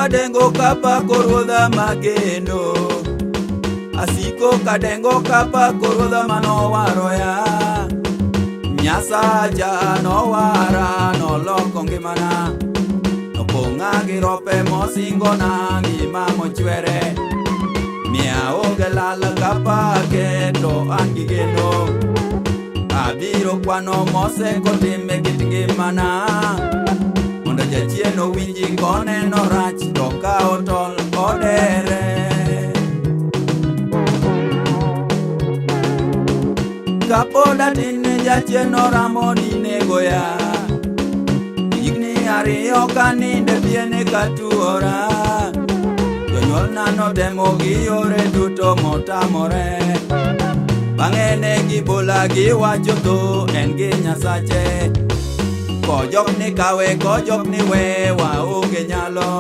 kadengo kapako ruodha mageno. Asiko kadengo kapako ruodha manowaroya. Nyasacha nowara noloko ngimana. Nopong'a gi rope mosingona ngima mochwere. Miya onge lal kapake to an gi geno. Abiro kwano mosekotime kit ngimana. Mondo jachien owinji koneno rach to kawo tol odere. Kapod atin jachien oramo ni negoya. Higni 2 kaninde piene katuora. Jonyuolna notemo gi yore duto motamore. Bang'e ne gibola giwacho tho en gi Nyasache. Kojok ni kawe kojok ni we waonge nyalo.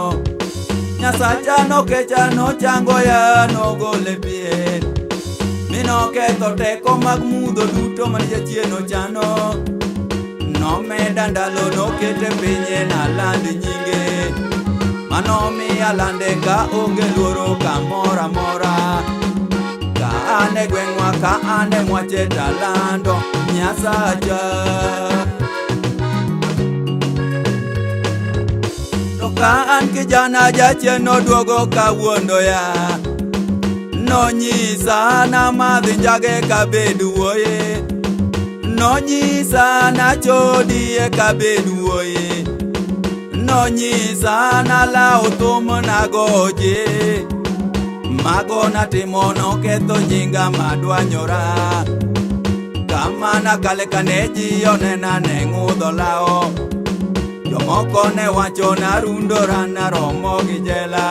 Nyasacha nokecha nochango ya nogole pien. Mi noketho teko mag mudho duto mane jachien ochano. Nomeda ndalo nokete pinye naland nyinge. Mano miya lande ka onge luoro kamoro amora. Ka an e gweng'wa ka an e mwache talando Nyasacha. To ka an kijana jachien noduogo kawuondoya. Nonyisa namadh njage kabed wuoye. Nonyisa nachodi eka bed wuoyi. Nonyisa nalaw thum nagoje. Mago natimo noketho nyinga madwanyora. Kama nakale kane ji onena ne ng'udho lawo. Jomoko ne wacho narundora naromo gi jela.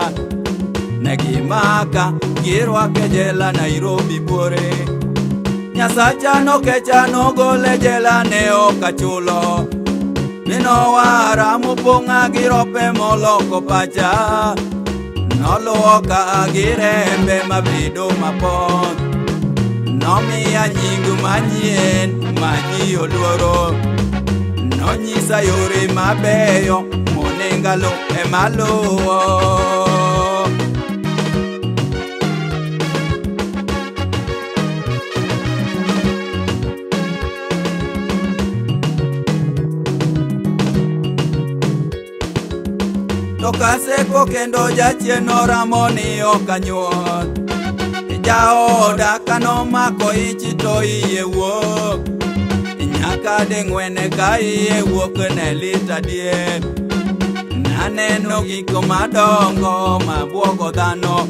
Ne gimaka girwake jela Nairobi buore. Nyasacha nokecha nogole jela ne ok achulo. Mi nowara mopong'a gi rope moloko pacha. Noluoka gi rembe mabedo mapon. Nomiya nying manyien ma ji oluoro. Nonyisa yore mabeyo monengalo ema luwo. To kaseko kendo jachien oramo ni ok anyuol. Jaoda kanomako ich to iye wuok. Nyaka ding'wen ka iye wuok ne lit adier. Naneno gik madongo mabuogo dhano.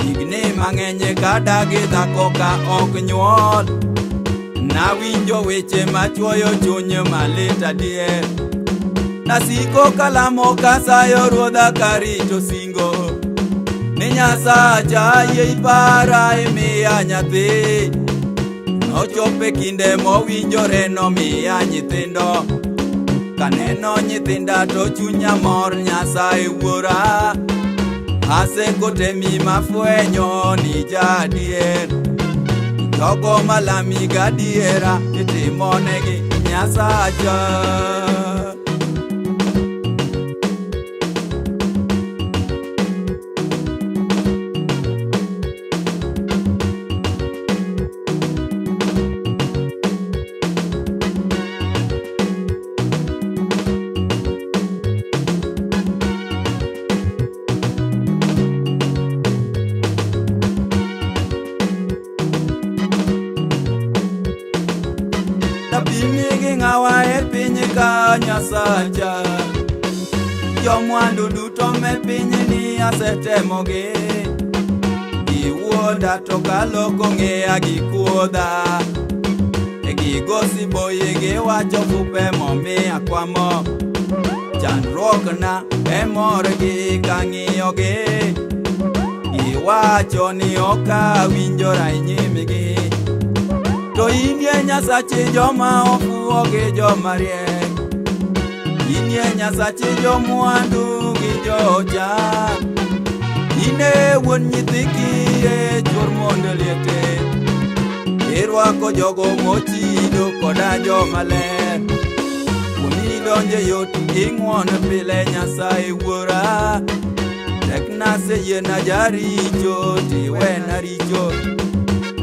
Higni mang'eny kadagi dhako ka ok nyuol. Nawinjo weche machuoyo chuny malit adier. Nasiko kalamo kasayo ruodha karito singo. Ni Nyasacha yie ipara imiya nyathi. Nochopo e kinde mowinjore nomiya nyithindo. Kaneno nyithinda to chunya mor Nyasaye wuora. Asekotemi mafwenyo ni jaadier. Jogo malami gadiera itimonegi Nyasacha. Dapimi gi ng'awa e piny ka Nyasacha. Jomwandu duto me pinyni asetemogi. Giwuonda to kaloko ng'eya gikuodha. Gigo siboyi giwacho fupe momiya kwamo. Chandruokna e morgi kang'iyogi. Giwacho ni ok awinjora e nyimgi. To inie Nyasache joma ofuwo gi joma riek. Inie Nyasache jomwandu gi jochan. Ine wuon nyithi kiye chuor mond liete. Irwako jogo mochido koda joma ler. Kuom donje yot ing'won pile Nyasaye wuora. Tek naseyiena jaricho tiwena richo.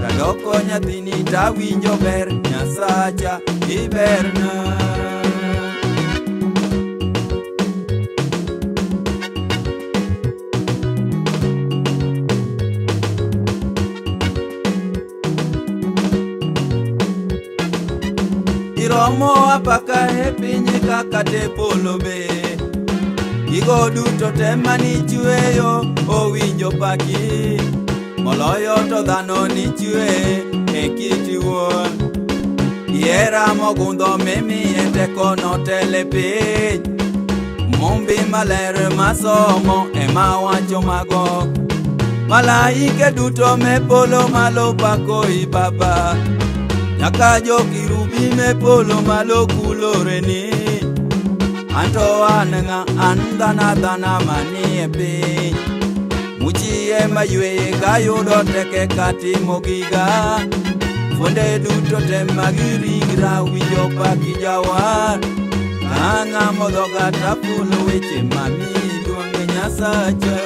Tadoko nyathini tawinjo ber Nyasacha iberna. Iromo apaka e piny kaka te polo be. Gigo duto te manichweyo owinjo paki. Moloyo to dhano nichwe e kiti wuon. Ihera mogundho mimiye teko notele piny. Mumbi maler masomo ema wacho mago. Malaike duto me polo malo pako i Baba. Nyaka jokirubi me polo malo kuloreni. Anto an ng'a an dhana dhana manie piny. Muchi ema yweye kayudo teke katimo giga. Fuonde duto te mag ringra winjo paki jawar. Kang'amo dhoga tafulo weche mamiyi duong' Nyasacha.